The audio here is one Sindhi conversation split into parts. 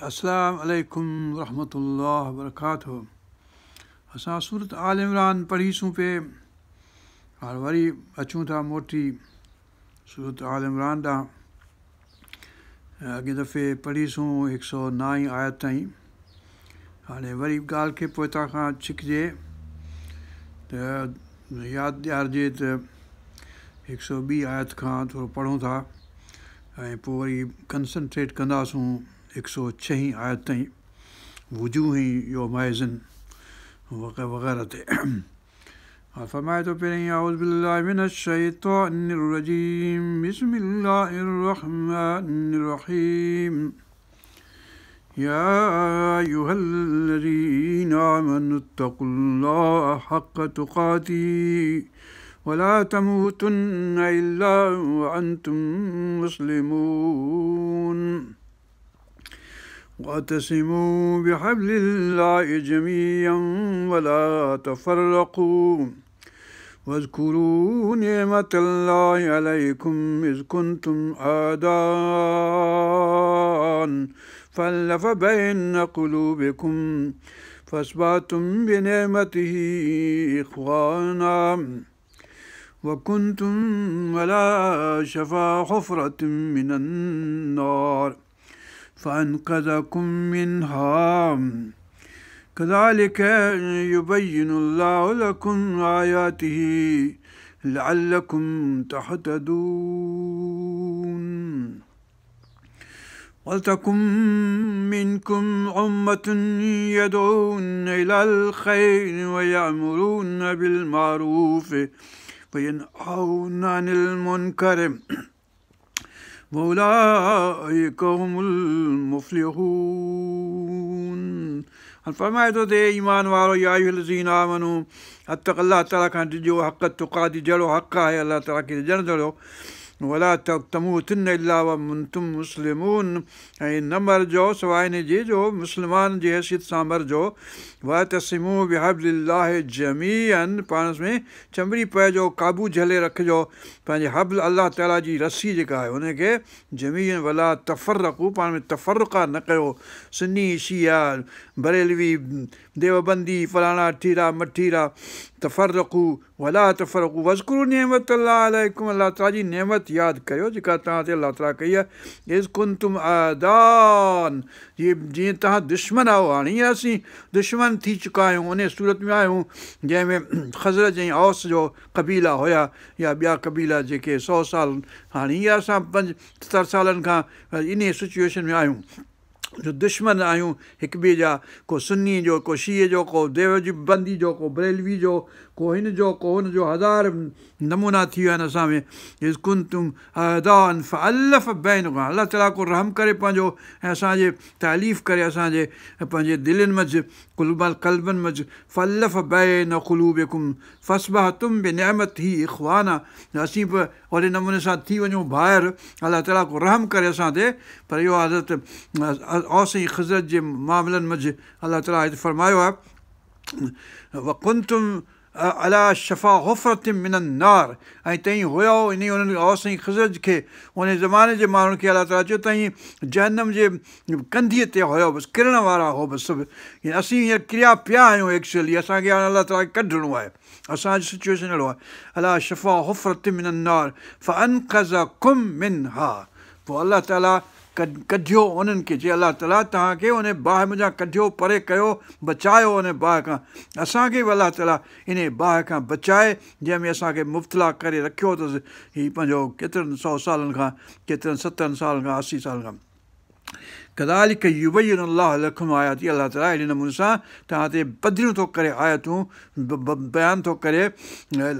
السلام عليڪم ورحمة الله وبرڪاته اسان سورت آل عمران پڙهيسون پي هاڻ وري اچون ٿا موٽي سورت آل عمران ڏانهن. اڳئين دفعي پڙهيسون هڪ سؤ نائين آيت تائين. هاڻي وري ڳالهه کي پوئتان کان ڇڪجي ته ياد ڏيارجي ته هڪ سؤ ٻي آيت کان ٿورو پڙهون ٿا ۽ پوء وري ڪنسنٽريٽ ڪنداسون هڪ سؤ ڇهين آيت تائين وجوه يومئذ وغيره تي. فرمائي ٿو پهرين اعوذ بالله من الشيطان الرجيم بسم الله الرحمن الرحيم يا ايها الذين آمنوا اتقوا الله حق تقاته ولا تموتن الا وانتم مسلمون واعتصموا بحبل الله جميعا ولا تفرقوا واذكروا نعمة الله عليكم إذ كنتم أعداء فألف بين قلوبكم فأصبحتم بنعمته إخوانا وكنتم على شفا حفرة من النار فأنقذكم منها كذلك يبين الله لكم آياته لعلكم تهتدون ولتكن منكم أمة يدعون إلى الخير ويأمرون بالمعروف وينهون عن المنكر وأولئك هم المفلحون. فرمائي ٿو ته اي ايمان وارو يا ايها الذين آمنوا اتقوا الله تعاليٰ کان ڊڄو حق تقاته جهڙو حق آهي الله تعاليٰ کي ڊڄڻ جهڙو. ولا تموتن الا وانتم مسلمون ۽ نه مرجو سواءِ ان جي جو مسلمان جي حيثيت سان مرجو. واعتصموا بحبل الله جميعا پاڻ ۾ چنبڙي پئجو قابو جهلي رکجو پنهنجي حبل الله تعاليٰ جي رسي جيڪا آهي هن کي جميعا ولا تفرقوا پاڻ ۾ تفرقا نه ڪيو. سني شيعا بريلوي ديوبندي فلاڻا ٺيرا مٺيرا تفرقوا ولا تفرقوا واذڪروا نعمت الله عليڪم الله تعاليٰ جي نعمت ياد ڪريو جيڪا توهان تي الله تعاليٰ ڪئي آهي. اذ ڪنتم اعداء جيئن توهان دشمن آهيو. هاڻي هينئر اسين دشمن ٿي چڪا آهيون ان صورت ۾ آهيون جنهن ۾ خزرج ۽ اوس جو قبيلا هئا يا ٻيا قبيلا جيڪي 100 سال هاڻي هينئر اسان 75 سالن کان ان سچوئيشن ۾ آهيون جو دشمن آهيون هڪ ٻئي جا. ڪو سني جو ڪو شيعي جو ڪو ديوبندي جو ڪو بريلوي جو ڪو هن جو ڪو هن جو هزار نمونا ٿي ويا آهن اسان ۾. اذ ڪنتم اعداء فالف بينڪم الله تعاليٰ ڪو رحم ڪري پنهنجو ۽ اسان جي تاليف ڪري اسان جي پنهنجي دلين منجهه قلبن منجهه فالف بين قلوبڪم فاصبحتم بنعمته اخوانا اسين به اوهڙي نموني سان ٿي وڃون ڀائر. الله تعاليٰ ڪو رحم ڪري اسان تي. پر اهو حضرت اوس ۽ خزرج جي معاملن منجهه الله تعاليٰ هتي فرمايو آهي وڪنتم على شفا حفرة من النار ۽ تئين هيو ان انهن اوس ۽ خزرج کي ان زماني جي ماڻهن کي الله تعاليٰ چيو تئين جهنم جي ڪنڌيءَ تي هيو بس ڪرڻ وارا هو بس سڀ. اسين هينئر ڪريا پيا آهيون ايڪچوئلي اسان کي هاڻي الله تعاليٰ کي ڪڍڻو آهي. اسان جو سچوئيشن اهڙو آهي على شفا حفرة من النار فانقذڪم منها پوءِ الله تعاليٰ ڪڍيو انهن کي چئي الله تعاليٰ توهان کي ان باهه منجهان ڪڍيو پري ڪيو بچايو ان باهه کان. اسان کي به الله تعاليٰ ان باهه کان بچائي جنهن ۾ اسان کي مبتلا ڪري رکيو اٿس هيءُ پنهنجو ڪيترن 100 سالن کان ڪيترن 70 سالن کان 80 سالن کان. ڪذالڪ يبين الله لڪم آياته الله تعاليٰ اهڙي نموني سان توهان تي پڌريون ٿو ڪري آيتون بيان ٿو ڪري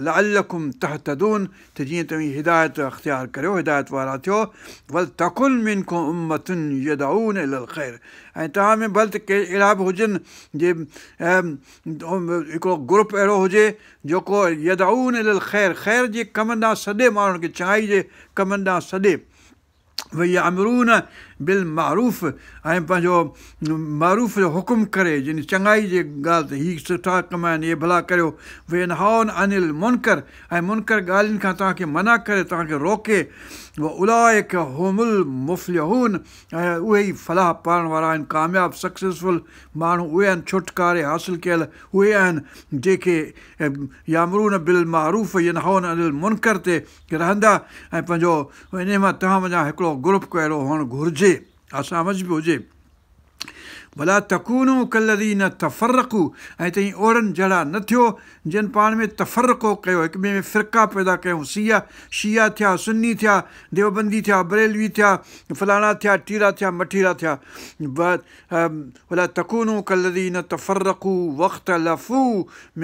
لعلڪم تهتدون ته جيئن توهين هدايت اختيار ڪريو هدايت وارا ٿيو. ولتڪن منڪم امة يدعون الي الخير ۽ توهان ۾ ڀل ته ڪي اهڙا به هجن جي هڪڙو گروپ اهڙو هجي جيڪو يدعون الي الخير خير جي ڪمن ڏانهن سڏي ماڻهن کي چڱائي جي ڪمن ڏانهن سڏي. ويامرون بالمعروف ۽ پنهنجو معروف جو حڪم ڪري يعني چڱائي جي ڳالهه ته هي سٺا ڪم آهن اهي ڀلا ڪريو وينهون عن المنڪر ۽ منڪر ڳالهين کان توهان کي منع ڪري توهان کي روڪي واولئڪ هم المفلحون ۽ اهي ئي فلاح پائڻ وارا آهن ڪامياب سڪسيسفل ماڻهو اهي آهن ڇوٽڪاري حاصل ڪيل اهي آهن جيڪي يامرون بالمعروف ينهون عن المنڪر تي رهندا ۽ پنهنجو انهي مان توهان منجهان هڪڙو گروپ ڪو اهڙو هئڻ گهرجي اسان منجهه به هجي. ولا تڪونوا ڪالذين تفرقوا ۽ توهين اهڙن جهڙا نه ٿيو جن پاڻ ۾ تفرقو ڪيو هڪ ٻئي ۾ فرقا پيدا ڪيائون سيا شيعا ٿيا سني ٿيا ديوبندي ٿيا بريلوي ٿيا فلاڻا ٿيا ٽيرا ٿيا مٺيرا ٿيا ولا تڪونوا ڪالذين تفرقوا واختلفوا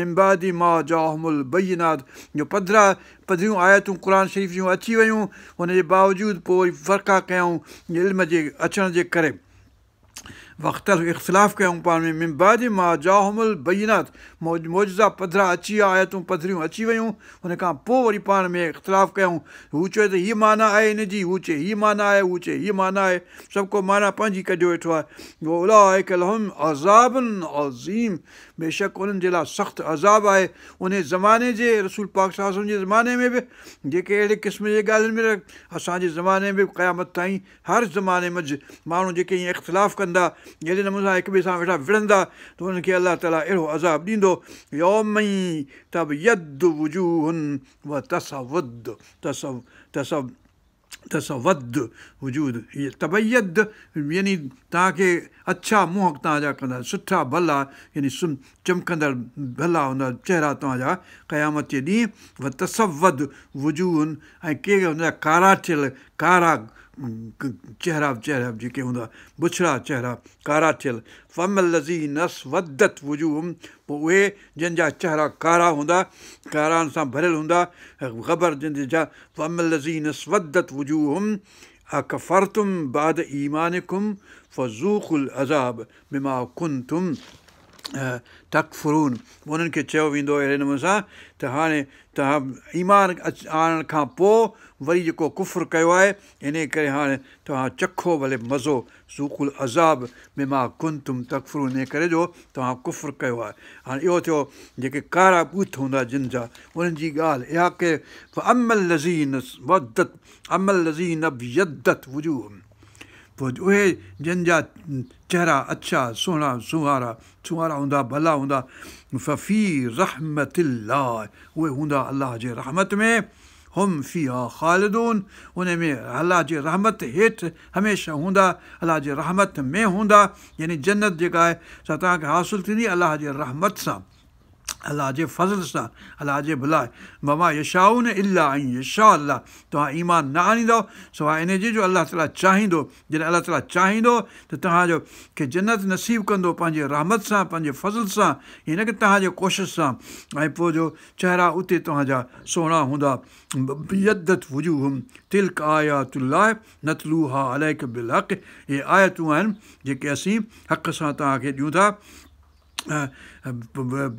من بعد ما جاءهم البينات جو پڌرا پڌريون آيتون قرآن شريف جون اچي ويون ان جي باوجود پوء وري فرقا ڪيائون علم جي اچڻ جي ڪري واختلفوا اختلاف ڪيائون پاڻ ۾ من بعد ما جاءهم البينات معجزا پڌرا اچي ويا آيتون پڌريون اچي ويون ان کان پوء وري پاڻ ۾ اختلاف ڪيائون هو چوي ته هيء معنيٰ آهي ان جي هو چئي هيء معنيٰ آهي هو چئي هيء معنيٰ آهي سڀ ڪو معنيٰ پنهنجي ڪڍيو ويٺو آهي واولئڪ لهم عذاب عظيم بيشڪ انهن جي لاء سخت عذاب آهي. انهي زماني جي رسول پاڪ صلي الله عليه وسلم جي زماني ۾ به جيڪي اهڙي قسم جي ڳالهين ۾ اسان جي زماني ۾ به قيامت تائين هر زماني منجهه ماڻهو جيڪي ائين اختلاف ڪندا اهڙي نموني سان هڪ ٻئي سان ويٺا وڙهندا ته انهن کي الله تعالي اهڙو عذاب ڏيندو يوم تبيض وجوه وتسود تسود تسود وجوه هي تبيض يعني توهان کي اڇا منهن توهان جا ڪندا سٺا ڀلا يعني چمڪندڙ ڀلا هوندا چهرا توهان جا قيامت جي ڏينهن وتسود وجوه ۽ ڪي هوندا ڪارا ٿيل ڪارا چهرا چهرا جيڪي هوندا بڇڙا چهرا ڪارا ٿيل فاما الذين اسودت وجوههم پوء اهي جن جا چهرا ڪارا هوندا ڪاراڻ سان ڀريل هوندا غبر جن جا فاما الذين اسودت وجوههم اڪفرتم بعد ايمانڪم فذوقوا العذاب بما ڪنتم تڪفرون انهن کي چيو ويندو اهڙي نموني سان ته هاڻي توهان ايمان آڻڻ کان پوء وري جيڪو ڪفر ڪيو آهي انهي ڪري هاڻي توهان چکو ڀلي مزو ذوقوا العذاب بما ڪنتم تڪفرون انهيء ڪري جو توهان ڪفر ڪيو آهي. هاڻي اهو ٿيو جيڪي ڪارا ٻوٿ هوندا جن جا انهن جي ڳالهه اها ڪي فاما الذين اسودت اما الذين ابيضت وجوههم پوء اهي جن جا چهرا اڇا سهڻا سنوارا سنوارا هوندا ڀلا هوندا ففي رحمت الله اهي هوندا الله جي رحمت ۾ هم فيها خالدون ان ۾ الله جي رحمت هيٺ هميشه هوندا، الله جي رحمت ۾ هوندا، يعني جنت جيڪا آهي سا توهان کي حاصل ٿيندي الله جي رحمت سان، الله جي فضل سان، الله جي ڀلائي، وما يشاءون الا ان يشاء الله توهان ايمان نه آڻيندؤ سواء ان جي جو الله تعالي چاهيندو، جڏهن الله تعالي چاهيندو ته توهان جو کي جنت نصيب ڪندو پنهنجي رحمت سان پنهنجي فضل سان ائين نه ڪه توهان جي ڪوشش سان ۽ پوء جو چهرا اتي توهان جا سهڻا هوندا ابيضت وجوههم تلڪ آيات الله نتلوها عليڪ بالحق اهي آيتون آهن جيڪي اسين حق سان توهان کي ڏيون ٿا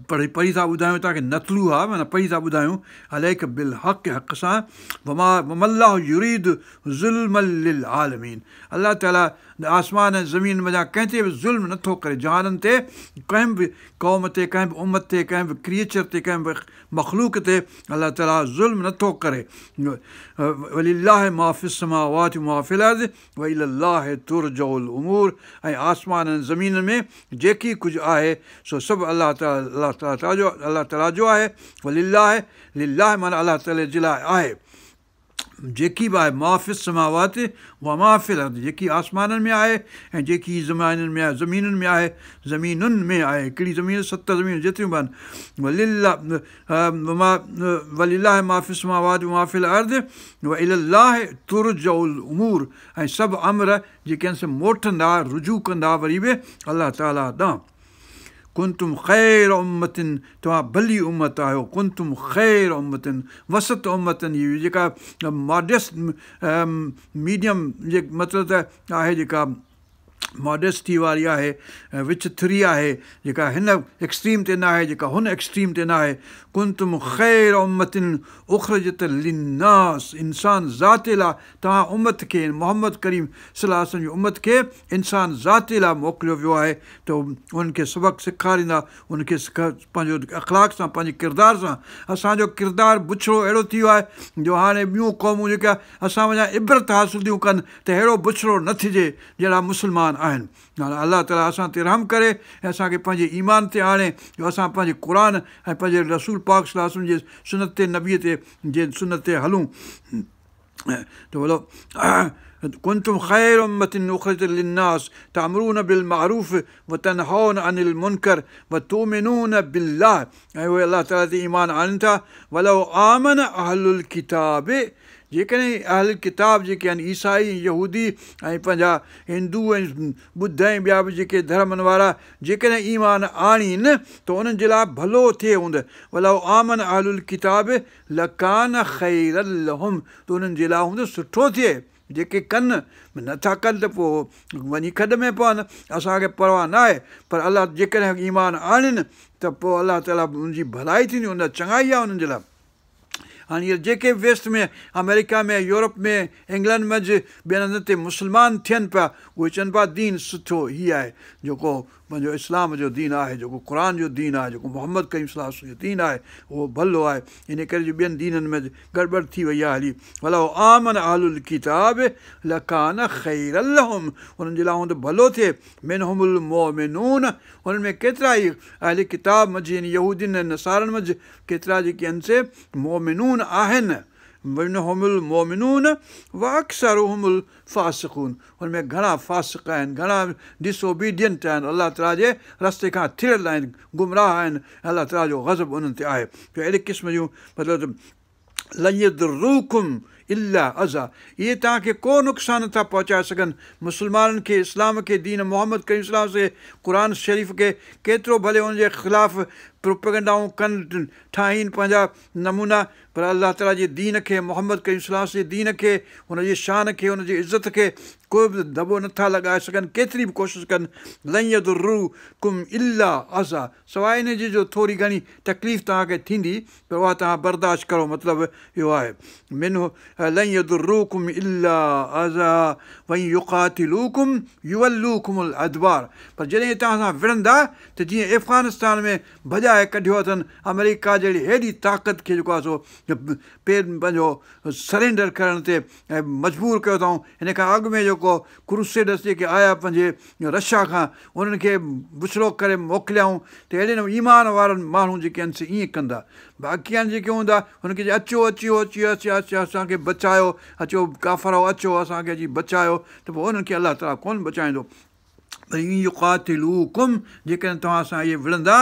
پڙهي پڙهي ٿا ٻڌايون توهان کي نتلوها معنيٰ پڙهي ٿا ٻڌايون عليڪ بالحق حق سان وما وما الله يريد ظلما للعالمين الله تعالي آسمان ۽ زمين منجهان ڪنهن تي به ظلم نه ٿو ڪري، جهانن تي ڪنهن به قوم تي، ڪنهن به امت تي، ڪنهن به ڪريئچر تي، ڪنهن به مخلوق تي الله تعاليٰ ظلم نه ٿو ڪري. ولله ما في السماوات وما في الارض والي الله ترجع الامور ۽ آسمانن ۽ زمينن ۾ جيڪي ڪجهه آهي سو سڀ الله تعاليٰ جو الله تعاليٰ جو آهي ولله لله معنيٰ الله تعاليٰ جي لاء آهي. جيڪي به آهي ما في السماوات وما في الارض جيڪي آسمانن ۾ آهي ۽ جيڪي زمينن ۾ آهي زمينن ۾ آهي زمينن ۾ آهي هڪڙي زمين ست زمينون جيتريون به آهن ولله وما ولله ما في السماوات وما في الارض والي الله ترجع الامور ۽ سڀ امر جيڪي آهن سي موٽندا رجوع ڪندا وري به الله تعاليٰ ڏانهن ڪنتم خير امة توهان ڀلي امت آهيو ڪنتم خير امة وسط امة جي جيڪا ماڊيسٽ ميڊيم جي مطلب ته آهي جيڪا ماڊيسٽي واري آهي ۽ وچ ٿري آهي جيڪا هن ايڪسٽريم تي ناهي جيڪا هن ايڪسٽريم تي ناهي. ڪنتم خير امة اخرجت للناس انسان ذات لاء توهان امت کي محمد ڪريم صلي الله عليه وسلم جي امت کي انسان ذات لاء موڪليو ويو آهي ته انهن کي سبق سيکاريندا انهن کي پنهنجو اخلاق سان پنهنجي ڪردار سان. اسان جو ڪردار بڇڙو اهڙو ٿي ويو آهي جو هاڻي ٻيون قومون جيڪي اسان وڃان عبرت حاصل ٿيون ڪن ته اهڙو بڇڙو نه ٿجي جهڙا مسلمان آهن. الله تعاليٰ اسان تي رحم ڪري ۽ اسان کي پنهنجي ايمان تي آڻي جو اسان پنهنجي قرآن ۽ پنهنجي رسول پاڪ صلي الله عليه وسلم جي سنت تي نبيء تي جي سنت تي هلون. ته بولو ڪنتم خير امة اخرجت للناس تأمرون بالمعروف وتنهون عن المنڪر وتؤمنون بالله ۽ اهي الله تعاليٰ تي ايمان آڻين ٿا. ولو آمن اهل الڪتاب جيڪڏهن اهل ڪتاب جيڪي آهن عيسائي يهودي ۽ پنهنجا هندو ۽ ٻڌ ۽ ٻيا به جيڪي ڌرمن وارا جيڪڏهن ايمان آڻين ته انهن جي لاءِ ڀلو ٿئي هوند. ولو آمن اهل الڪتاب لڪان خيرا لهم ته انهن جي لاءِ هوند سٺو ٿئي. جيڪي ڪن نٿا ڪن ته پوءِ وڃي کڏ ۾ پون اسان کي پرواهه نه آهي. پر الله جيڪڏهن ايمان آڻين ته پوءِ الله تعاليٰ ان جي ڀلائي ٿيندي ان چڱائي آهي انهن جي لاءِ. هاڻي هينئر جيڪي ويسٽ ۾ آمريڪا ۾ يورپ ۾ انگلينڊ ۾ ٻين هنڌن تي مسلمان ٿين پيا اهي چون پيا دين سٺو ئي آهي جيڪو پنهنجو اسلام جو دين آهي جيڪو قرآن جو دين آهي جيڪو محمد ڪريم صلي الله جو دين آهي اهو ڀلو آهي. ان ڪري جو ٻين دينن ۾ گڙٻڙ ٿي وئي آهي هلي. ولو آمن اهل الڪتاب لڪان خيرا لهم انهن جي لاءِ هوند ڀلو ٿئي. منهم المؤمنون هنن ۾ ڪيترا ئي اهل ڪتاب منجهه يعني يهودين ۽ نصارن منجهه ڪيترا جيڪي آهن سي مومنون آهن. منهم المؤمنون واڪثرهم الفاسقون هن ۾ گهڻا فاسق آهن گهڻا ڊسوبيڊينٽ آهن الله تعاليٰ جي رستي کان ٿڙيل آهن گمراهه آهن الله تعاليٰ جو غضب انهن تي آهي. ته اهڙي قسم جون مطلب لن يضروڪم الا اذيٰ اهي توهان کي ڪو نقصان نٿا پهچائي سگهن. مسلمانن کي اسلام کي دين محمد ڪريم اسلام کي قرآن شريف کي ڪيترو ڀلي ان جي خلاف پروپيگنڊائون ڪن ٺاهين پنهنجا نمونا پر الله تعاليٰ جي دين کي محمد ڪريم اسلام جي دين کي هن جي شان کي هن جي عزت کي ڪوئي به دٻو نٿا لڳائي سگهن ڪيتري به ڪوشش ڪن. لن يضروڪم الا اذيٰ سواءِ ان جي جو ٿوري گهڻي تڪليف توهان کي ٿيندي پر اها توهان برداشت ڪرو. مطلب اهو آهي منه لن يضروڪم الا اذيٰ وان يقاتلوڪم يولوڪم الادبار پر جڏهن توهان سان وڙهندا ته جيئن افغانستان ۾ ڀڄائي ڪڍيو اٿن آمريڪا جهڙي هيڏي طاقت کي جيڪو آهي سو پير پنهنجو سرينڊر ڪرڻ تي ۽ مجبور ڪيو اٿئون. هن کان اڳ ۾ جيڪو ڪروسيڊرس جيڪي آيا پنهنجي رشيا کان انهن کي بڇڙو ڪري موڪليائون ته اهڙي نموني ايمان وارن ماڻهو جيڪي آهن سي ائين ڪندا. باقي آهن جيڪي هوندا هن کي اچو اچو اچي اچي اچي اسان کي بچايو اچو ڪافر اچو اسان کي اچي بچايو ته پوءِ انهن کي الله تعاليٰ ڪونه بچائيندو. يقاتلوڪم جيڪڏهن توهان سان اهي وڙهندا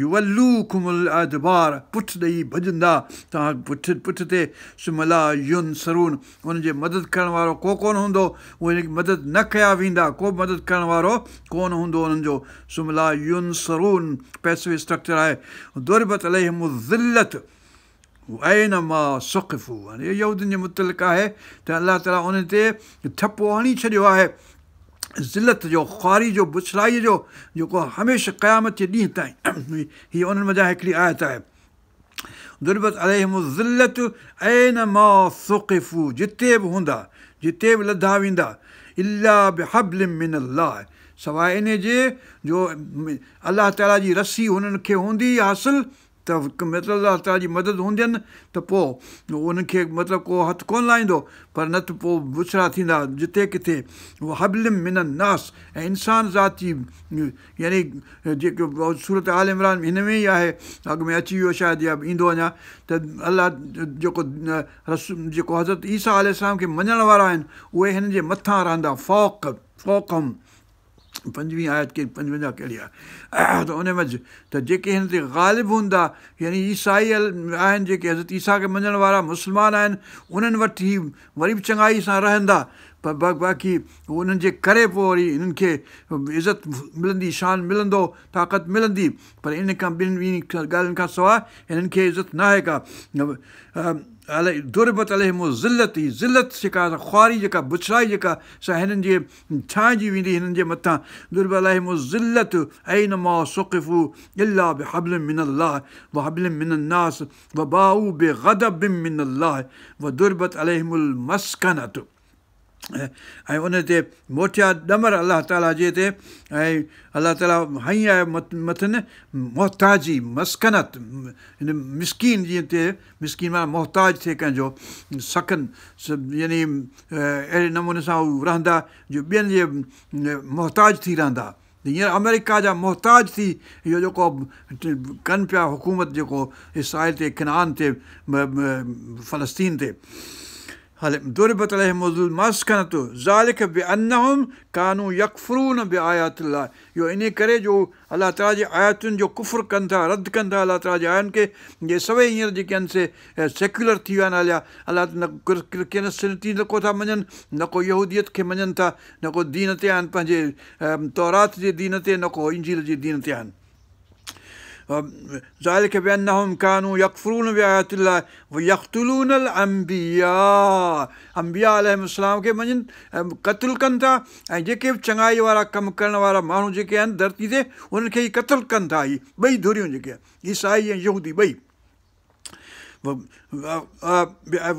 يولوڪم الادبار پٺ ڏيئي ڀڄندا توهان پٺ پٺ تي ثم لا ينصرون ان جي مدد ڪرڻ وارو ڪو ڪونه هوندو اهي مدد نه ڪيا ويندا ڪو به مدد ڪرڻ وارو ڪونه هوندو انهن جو. ثم لا ينصرون پئسو اسٽرڪچر آهي. ضربت عليهم الذلة اينما ثقفوا هاڻي اهو يهودين جي متعلق آهي ته الله تعاليٰ ان تي ٺپو هڻي ڇڏيو آهي ذلت جو خواري جو بڇڙائيءَ جو جيڪو هميشه قيامت جي ڏينهن تائين. هيءَ انهن منجهان هڪڙي آيت آهي. ضربت عليهم الذلة اينما ثقفوا جتي به هوندا جتي به لڌا ويندا الا بحبل من الله سواءِ ان جي جو الله تعاليٰ جي رسي هنن کي هوندي حاصل ته مطلب الله تعاليٰ جي مدد هوندين ته پوءِ انهن کي مطلب ڪو هٿ ڪونه لائيندو پر نه ته پوءِ بڇڙا ٿيندا جتي ڪٿي. اهو حبل من الناس ۽ انسان ذات جي يعني جيڪو سورت آل عمران هن ۾ ئي آهي اڳ ۾ اچي ويو شايد يا ايندو اڃا ته الله جيڪو جيڪو حضرت عيسيٰ الارم کي مڃڻ وارا آهن اهي هن جي مٿان رهندا. فوق فوقم 25 آيت ڪي 55 ڪهڙي آهي ته ان منجهه ته جيڪي هن تي غالب هوندا يعني عيسائي آهن جيڪي حضرت عيسيٰ کي مڃڻ وارا مسلمان آهن انهن وٽ ئي وري به چڱائي سان رهندا پر باقي انهن جي ڪري پوءِ وري هنن کي عزت ملندي شان ملندو طاقت ملندي پر ان کان ٻن ٻن ڳالهين کان سواءِ هنن کي عزت نه آهي ڪا. ضربت عليهم الذلة ذلت جيڪا خواري جيڪا بڇڙائي جيڪا سا هنن جي ڇانئجي ويندي هنن جي مٿان ضربت عليهم الذلة اينما ثقفوا الا بحبل من الله وحبل من الناس وباءوا بغضب من الله وضربت عليهم المسڪنة ۽ ان تي موٽيا ڏمر الله تعاليٰ جي تي ۽ الله تعاليٰ هنئي آهي مٿن محتاجي مسڪنت هن مسڪين جيئن ٿئي مسڪين معنيٰ محتاج ٿئي ڪنهن جو سڪن يعني اهڙي نموني سان هو رهندا جو ٻين جي محتاج ٿي رهندا هينئر آمريڪا جا محتاج ٿي اهو جيڪو ڪن پيا حڪومت جيڪو اسرائيل تي ڪنعان تي فلسطين تي هلي ضربت عليهم المسڪنة ذلڪ بانهم ڪانوا يڪفرون بآيات الله اهو انهي ڪري جو الله تعالي جي آيتن جو ڪفر ڪن ٿا رد ڪن ٿا الله تعالي جي آيتن کي جي سڀئي هينئر جيڪي آهن سي سيڪيولر ٿي ويا آهن هليا الله نه ڪرسچنٽي نه ڪو ٿا مڃن نه ڪو يهوديت کي مڃن ٿا نه ڪو دين تي آهن پنهنجي تورات جي دين تي نه ڪو انجيل جي دين تي آهن. ذلڪ بانهم ڪانوا يڪفرون بآيات الله ويقتلون الانبياء انبياء عليهم السلام کي مڃن قتل ڪن ٿا ۽ جيڪي به چڱائي وارا ڪم ڪرڻ وارا ماڻهو جيڪي آهن ڌرتي تي انهن کي ئي قتل ڪن ٿا هي ٻئي ڌريون جيڪي عيسائي ۽ يهودي ٻئي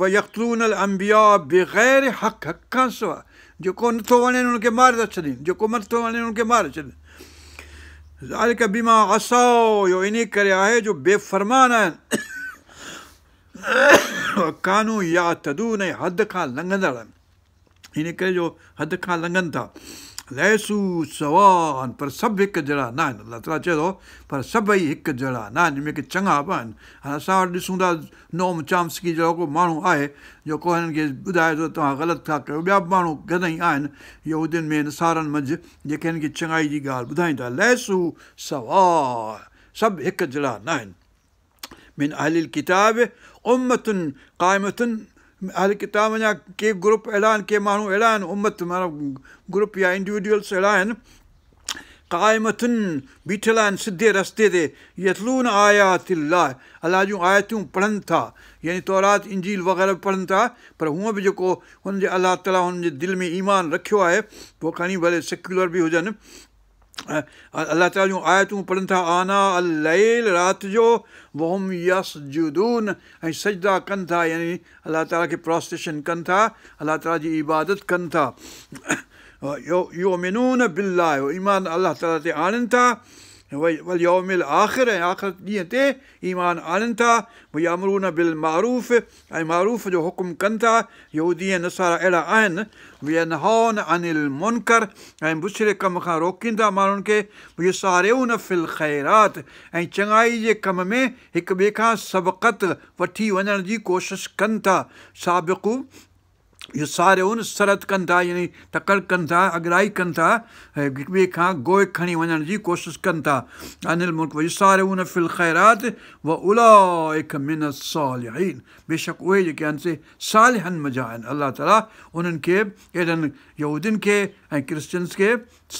ويقتلون الانبياء بغير حق حق کان سواء جيڪو نٿو وڻين ان کي ماري ٿا ڇڏين جيڪو نٿو وڻين ان کي ماري ڇڏين ذلڪ بما عصوا اهو انهي ڪري آهي جو بي فرمان آهن ڪانوا يعتدون ۽ حد کان لنگهندڙ آهن ان ڪري جو حد کان لنگهن ٿا. ليسوا سواء پر سڀ هڪ جهڙا نه آهن. الله تعاليٰ چئي ٿو پر سڀئي هڪ جهڙا نه آهن، جن ۾ ڪي چڱا به آهن. هاڻي اسان وٽ ڏسون ٿا نوم چامسڪي جهڙو ڪو ماڻهو آهي جيڪو هنن کي ٻڌائي ٿو ته توهان غلط ٿا ڪيو. ٻيا به ماڻهو گهڻئي آهن يهودين ۾ نصارن منجهه جيڪي هنن کي چڱائي جي ڳالهه ٻڌائين ٿا. ليسوا سواء سڀ هڪ جهڙا نه آهن. من اهل الڪتاب امة قائمة اهل ڪتاب جا ڪي گروپ اهڙا آهن ڪي ماڻهو اهڙا آهن امت معنيٰ گروپ يا انڊيوڊيولس اهڙا آهن قائمة بيٺل آهن سڌي رستي تي يتلون آيات الله الله جون آيتون پڙهن ٿا يعني تورات انجيل وغيره به پڙهن ٿا پر هونء به جيڪو هن جي الله تعاليٰ هن جي دل ۾ ايمان رکيو آهي پوء کڻي ڀلي سيڪيولر به هجن الله تعالي جون آيتون پڙهن ٿا آناء الليل رات جو وهم يسجدون ۽ سجدا ڪن ٿا يعني الله تعالي کي پراسٽيشن ڪن ٿا الله تعالي جي عبادت ڪن ٿا يؤمنون بالله ايمان الله تعالي تي آڻن ٿا واليوم الآخر ۽ آخرت ڏينهن تي ايمان آڻن ٿا ويامرون بالمعروف ۽ معروف جو حڪم ڪن ٿا، يهودي ۽ نصارا اهڙا آهن، وينهون عن المنڪر ۽ بڇڙي ڪم کان روڪين ٿا ماڻهن کي، ويسارعون في الخيرات ۽ چڱائي جي ڪم ۾ هڪ ٻئي کان سبقت وٺي وڃڻ جي ڪوشش ڪن ٿا، سابقو يسارعون سرعت ڪن ٿا يعني تڪڙ ڪن ٿا، اڳرائي ڪن ٿا، هڪ ٻئي کان گوء کڻي وڃڻ جي ڪوشش ڪن ٿا، عن المنڪر ويسارعون في الخيرات واولئک من الصالحين بيشڪ اهي جيڪي آهن سي صالحن منجهان آهن الله تعالي انهن کي اهڙن يهودين کي ۽ ڪرسچنس کي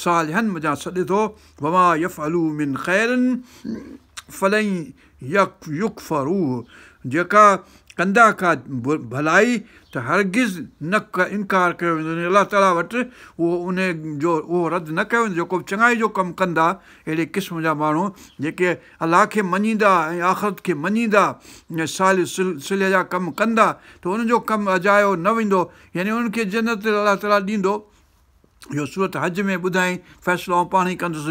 صالحن منجهان سڏي ٿو وما يفعلوا من خير فلن يڪفروه جيڪا ڪندا ڪا ڀلائي ته هرگز نه انڪار ڪيو ويندو يعني الله تعالي وٽ اهو ان جو اهو رد نه ڪيو ويندو جيڪو به چڱائي جو ڪم ڪندا اهڙي قسم جا ماڻهو جيڪي الله کي مڃيندا ۽ آخرت کي مڃيندا ۽ صالح صلح جا ڪم ڪندا ته انهن جو ڪم اجايو نه ويندو يعني انهن کي جنت الله تعالي ڏيندو اهو سورت حج ۾ ٻڌائين فيصلو آئون پاڻ ئي ڪندس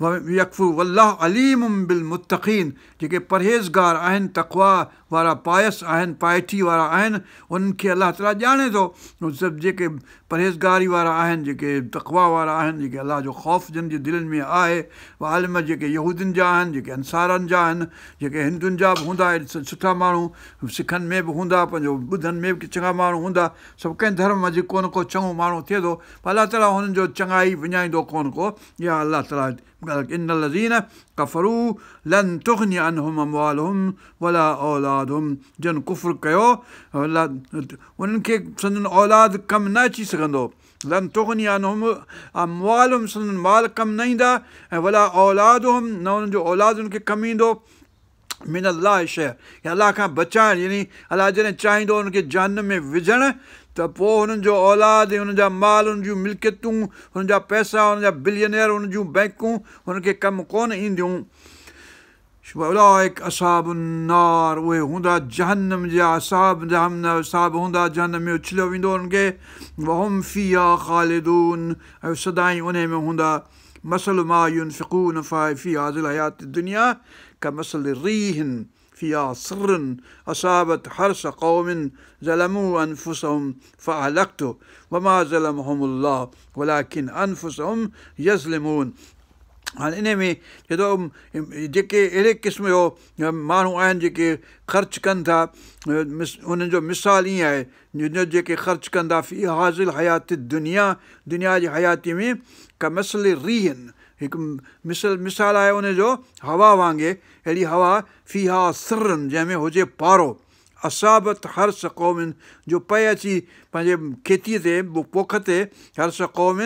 يڪفر والله عليم بالمتقين جيڪي پرهيزگار آهن تقويٰ وارا پائس آهن پائٽي وارا آهن انهن کي الله تعاليٰ ڄاڻي ٿو سڀ جيڪي پرهيزگاري وارا آهن جيڪي تقويٰ وارا آهن جيڪي الله جو خوف جن جي دلين ۾ آهي عالم جيڪي يهودين جا آهن جيڪي انصارن جا آهن جيڪي هندن جا به هوندا سٺا ماڻهو سکن ۾ به هوندا پنهنجو ٻڌن ۾ به ڪي چڱا ماڻهو هوندا سڀ ڪنهن ڌرم منجهه ڪونه ڪو چڱو ماڻهو ٿئي ٿو پر الله تعاليٰ هنن جو چڱائي وڃائيندو ڪونه ڪو يا الله تعاليٰ ان الذين ڪفروا لن تغني عنهم اموالهم ولا اولادهم جن ڪفر ڪيو انهن کي سندن اولاد ڪم نه اچي سگهندو لن تغني عنهم اموالهم سندن مال ڪم نه ايندا ۽ ولا اولادهم نه انهن جو اولاد انهن کي ڪم ايندو. من الله شيئا يا الله کان بچائڻ يعني الله جڏهن چاهيندو انهن کي جهنم ۾ وجهڻ ته پوء هنن جو اولاد ۽ هنن جا مال انهن جون ملڪيتون هنن جا پئسا هنن جا بلينئر هنن جون بئنڪون هنن کي ڪم ڪونه اينديون. اولئڪ اصحاب النار اهي هوندا جهنم جا اصحاب جهنم جا اصحاب هوندا جهنم ۾ اڇليو ويندو انهن کي وهم فيها خالدون ۽ سدائين انهي ۾ هوندا. مثل ما ينفقون في هذه الحياة الدنيا كمثل ريح فيها صر اصابت حرث قوم ظلموا انفسهم فاهلكته وما ظلمهم الله ولڪن انفسهم يظلمون هاڻي انهي ۾ چئي ٿو جيڪي اهڙي قسم جو ماڻهو آهن جيڪي خرچ ڪن ٿا انهن جو مثال ائين آهي جو جيڪي خرچ ڪندا في هذه الحياة الدنيا دنيا جي حياتي ۾ ڪمثل ريح هڪ مثل مثال آهي ان جو هوا وانگي اهڙي هوا فيها صر جنهن ۾ هجي پارو اصابت حرث قوم جو پئي اچي پنهنجي کيتيء تي پوک تي حرث قوم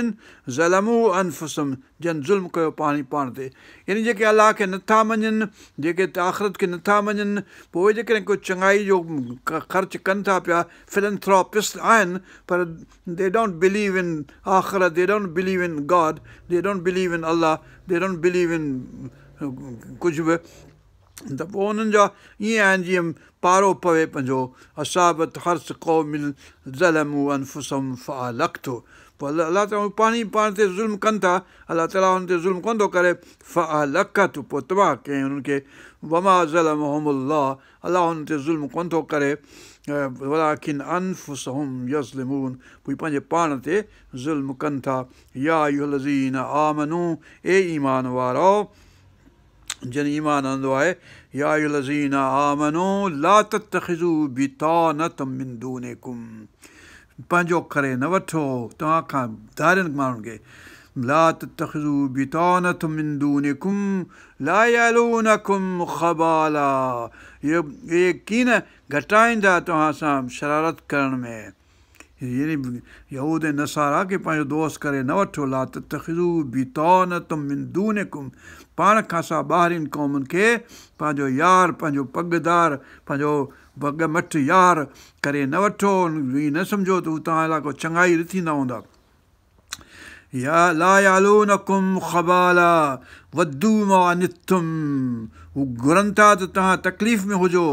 ظلموا انفسهم جن ظلم ڪيو پاڻ ئي پاڻ تي يعني جيڪي الله کي نه ٿا مڃن، جيڪي آخرت کي نه ٿا مڃن، پوء اهي جيڪڏهن ڪو چڱائي جو خرچ ڪن ٿا پيا، Philanthropist، آهن پر they don't believe in آخرت، they don't believe in God, they don't believe in Allah, they don't believe in ڪجهه به ته پوء انهن جا ائين آهن جيئن پارو پوي پنهنجو اصابت حرث قوم ظلموا انفسهم فاهلڪته پوء الله تعالي پاڻ ئي پاڻ تي ظلم ڪن ٿا الله تعالي انهن تي ظلم ڪونه ٿو ڪري فاهلڪته پوء تباهه ڪيائين انهن کي وما ظلمهم الله الله انهن تي ظلم ڪونه ٿو ڪري ولڪن انفسهم يظلمون پوء پنهنجي پاڻ تي ظلم ڪن ٿا يا ايها الذين آمنوا اي ايمان وارؤ جن ايمان آندو آهي، يا ايها الذين آمنوا لا تتخذوا بطانة من دونڪم پنهنجو ڪري نه وٺو توهان کان ڌارين ماڻهن کي لا تتخذوا بطانة من دونڪم لا يلونڪم خبالا اهي ڪين گهٽائيندا توهان سان شرارت ڪرڻ ۾. يعني يهود ۽ نصارا کي پنهنجو دوست ڪري نه وٺو، لا تتخذوا بطانة من دونڪم پاڻ کان سواء ٻاهرين قومن کي پنهنجو يار، پنهنجو پڳدار، پنهنجو پڳ مٺ يار ڪري نه وٺو، ائين نه سمجهو ته هو توهان لاء ڪو چڱائي رٿيندا هوندا. يا لا يلونڪم خبالا ودوا ما عنتم هو گهرن ٿا ته توهان تڪليف ۾ هجو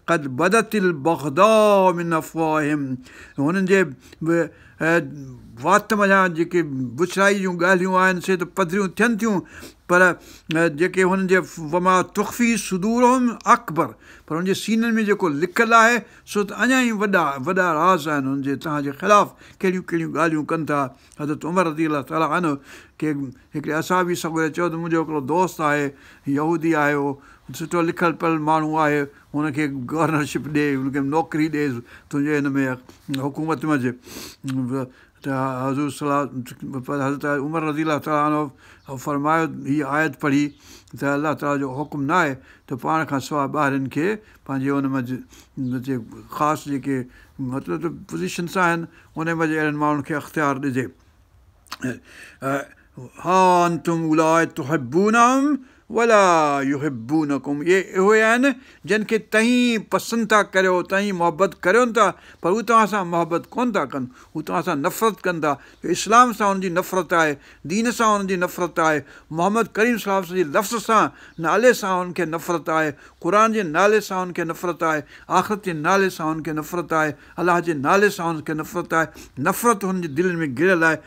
قد بدت البغضاء من افواههم هنن جي وات منجهان جيڪي بڇڙائي جون ڳالهيون آهن سي ته پڌريون ٿين ٿيون پر جيڪي هنن جي وما تخفي صدورهم اڪبر پر هن جي سينن ۾ جيڪو لڪل آهي سو ته اڃا ئي وڏا وڏا راز آهن هن جي توهان جي خلاف ڪهڙيون ڪهڙيون ڳالهيون ڪن ٿا. حضرت عمر رضي الله تعالٰي عنه کي هڪڙي اصحابي سڳوري چيو ته منهنجو هڪڙو دوست آهي يهودي آهي اهو سٺو لکيل پڙهيل ماڻهو آهي هن کي گورنرشپ ڏي هن کي نوڪري ڏي تنهنجي هن ۾ حڪومت منجهه ته حضور صلي حضرت عمر رضي الله تعالٰي عنه فرمايو هي آيت پڙهي ته الله تعالٰي جو حڪم نه آهي ته پاڻ کان سواء ٻاهرين کي پنهنجي ان منجهه خاص جيڪي مطلب ته پوزيشنس آهن ان منجهه اهڙن ماڻهن کي اختيار ڏجي. ها انتم اولئک تحبونهم ولا يحبونڪم اهي اهي آهن جن کي توهين پسند ٿا ڪريو توهين محبت ڪريو ٿا پر هو توهان سان محبت ڪونه ٿا ڪن هو توهان سان نفرت ڪن ٿا جو اسلام سان انهن جي نفرت آهي دين سان انهن جي نفرت آهي محمد ڪريم صلي الله عليه وسلم جي لفظ سان نالي سان انهن کي نفرت آهي قرآن جي نالي سان انهن کي نفرت آهي، آخرت جي نالي سان انهن کي نفرت آهي، الله جي نالي سان انهن کي نفرت آهي، نفرت هنن جي دلين ۾ گهڙيل آهي.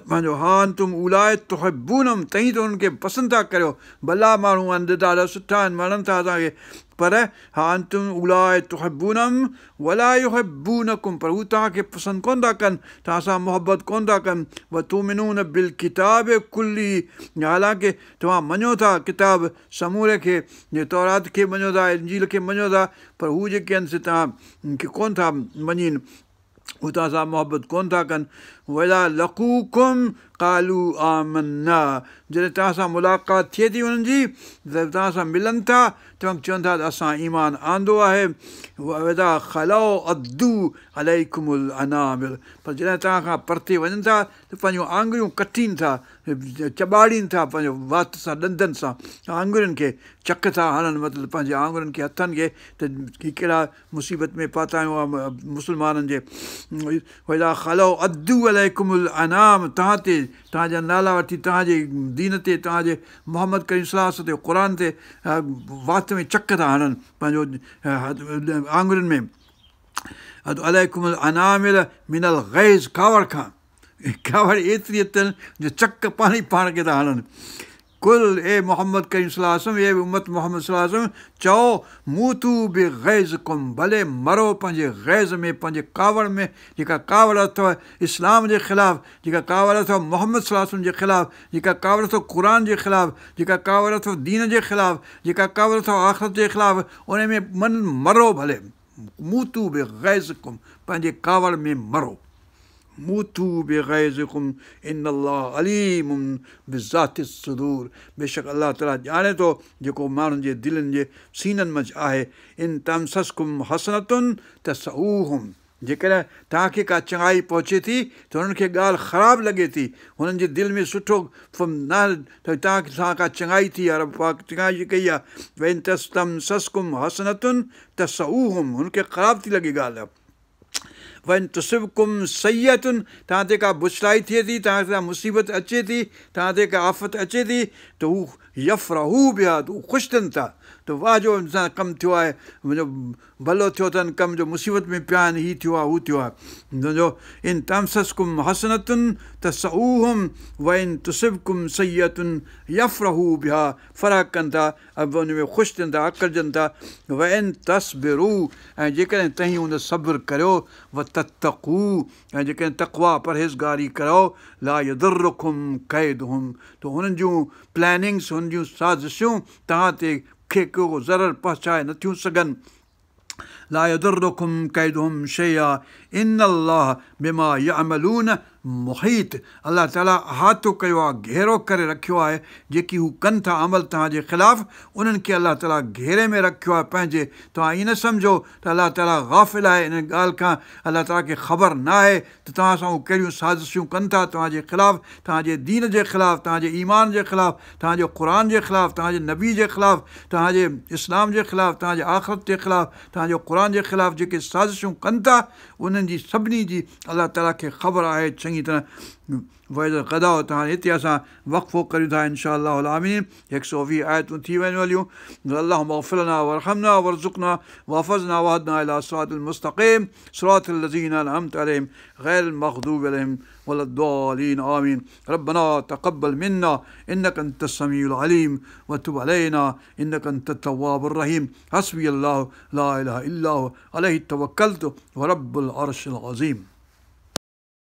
پنهنجو ها انتم اولئک تحبونهم توهين ته انهن کي پسند ٿا ڪريو، ڀلا ماڻهو آهن، ڏاڍا سٺا آهن، وڻن ٿا اسان کي، پر ها انتم اولئک تحبونهم ولا يحبونڪم پر هو توهان کي پسند ڪونه ٿا ڪن، توهان سان محبت ڪونه ٿا ڪن، وتؤمنون بالڪتاب ڪله حالانڪه توهان مڃو ٿا ڪتاب سموري کي، جي تورات کي مڃو ٿا، انجيل کي مڃو ٿا، پر هو جيڪي آهن سي توهان کي ڪونه ٿا مڃين، هو توهان سان محبت ڪونه ٿا ڪن. واذا لقوڪم قالوا آمنا جڏهن توهان سان ملاقات ٿئي ٿي انهن جي ته توهان سان ملن ٿا ته چون ٿا ته اسان ايمان آندو آهي واذا خلوا عضوا عليڪم الانامل پر جڏهن توهان کان پرتي وڃن ٿا ته پنهنجون آڱريون ڪٽين ٿا چٻاڙين ٿا پنهنجو وات سان ڏندن سان آڱرين کي چڪ ٿا هڻن مطلب پنهنجي آڱرين کي هٿن کي ته هي ڪهڙا مصيبت ۾ پاتا آهيون مسلمانن جي واذا خلوا عضوا عليڪم الانام توهان تي توهان جا نالا وٺي توهان جي دين تي توهان جي محمد ڪريم صلي الله عليه وسلم تي قرآن تي وات ۾ چڪ ٿا هڻن پنهنجو آڱرين ۾ عليڪم الانامل من الغيظ ڪاوڙ کان ڪاوڙ ايتري اٿن جو چڪ پاڻ ئي پاڻ کي ٿا هڻن. قل اي محمد ڪريم صلي الله عليه وسلم اي امت محمد صلي الله عليه وسلم چئو موتوا بغيظڪم ڀلي مرو پنهنجي غيظ ۾ پنهنجي ڪاوڙ ۾ جيڪا ڪاوڙ اٿو اسلام جي خلاف جيڪا ڪاوڙ اٿو محمد صلي الله عليه وسلم جي خلاف جيڪا ڪاوڙ اٿو قرآن جي خلاف جيڪا ڪاوڙ اٿو دين جي خلاف جيڪا ڪاوڙ اٿو آخرت جي خلاف ان ۾ من مرو ڀلي موتوا بغيظڪم پنهنجي ڪاوڙ ۾ مرو موتوا بغيظڪم ان الله عليم بذات الصدور بيشڪ الله تعالي ڄاڻي ٿو جيڪو ماڻهن جي دلين جي سينن منجهه آهي ان تمسسڪم حسنة تسؤهم جيڪڏهن توهان کي ڪا چڱائي پهچي ٿي ته هنن کي ڳالهه خراب لڳي ٿي هنن جي دل ۾ سٺو نه ته توهان سان ڪا چڱائي ٿي آهي رب پاڪ چڱائي ڪئي آهي وان تمسسڪم حسنة تسؤهم هن کي خراب ٿي لڳي ڳالهه. وان تصبڪم سيئة توهان تي ڪا بڇڙائي ٿئي ٿي، توهان تي مصيبت اچي ٿي، توهان تي ڪا آفت اچي ٿي ته هو يفرحوا بها ته هو خوش ٿين ٿا ته واهه جو هن سان ڪم ٿيو آهي منهنجو ڀلو ٿيو اٿن ڪم جو مصيبت ۾ پيا آهن هي ٿيو آهي هو ٿيو آهي سمجهو ان تمسسڪم حسنة تسؤهم وان تصبڪم سيئة يفرحوا بها فرح ڪن ٿا ۽ ان ۾ خوش ٿين ٿا، آڪڙجن ٿا، وان تصبروا ۽ جيڪڏهن توهين ان صبر ڪريو، وتتقوا ۽ جيڪڏهن تقويٰ، پرهيزگاري، ڪريو، لا يضرڪم ڪيدهم ته هنن جون پلاننگس، هنن جون سازشون توهان تي کي ڪو ضرر پهچائي نٿيون سگهن. لا يضرڪم ڪيدهم شيئا ان الله بما يعملون محيط الله تعالي احاطو ڪيو آهي، گهيرو ڪري رکيو آهي، جيڪي هو ڪن ٿا عمل توهان جي خلاف انهن کي الله تعالي گهيري ۾ رکيو آهي پنهنجي توهان ائين نه سمجهو ته الله تعالي غافل آهي ان ڳالهه کان الله تعالي کي خبر نه آهي ته توهان سان هو ڪهڙيون سازشون ڪن ٿا توهان جي خلاف، توهان جي دين جي خلاف، توهان جي ايمان جي خلاف، توهان جي قرآن جي خلاف، توهان جي نبي جي خلاف، توهان جي اسلام جي خلاف، توهان جي آخرت جي خلاف، توهان جي قرآن جي خلاف جيڪي سازشون ڪن ٿا انهن جي سڀني جي الله تعاليٰ کي خبر آهي چڱي طرح. واذا غدوت هاڻي هتي اسان وقفو ڪريون ٿا ان شاء الله العالمين هڪ سؤ ويهه آيتون ٿي ويون هليون اللهم اغفر لنا وارحمنا وارزقنا واحفظنا واهدنا الي صراط المستقيم صراط الذين انعمت عليهم غير المغضوب عليهم ولا الضالين آمين ربنا تقبل منا انك انت السميع العليم وتب علينا انك انت التواب الرحيم حسبي الله لا اله الا هو عليه توڪلت ورب العرش العظيم.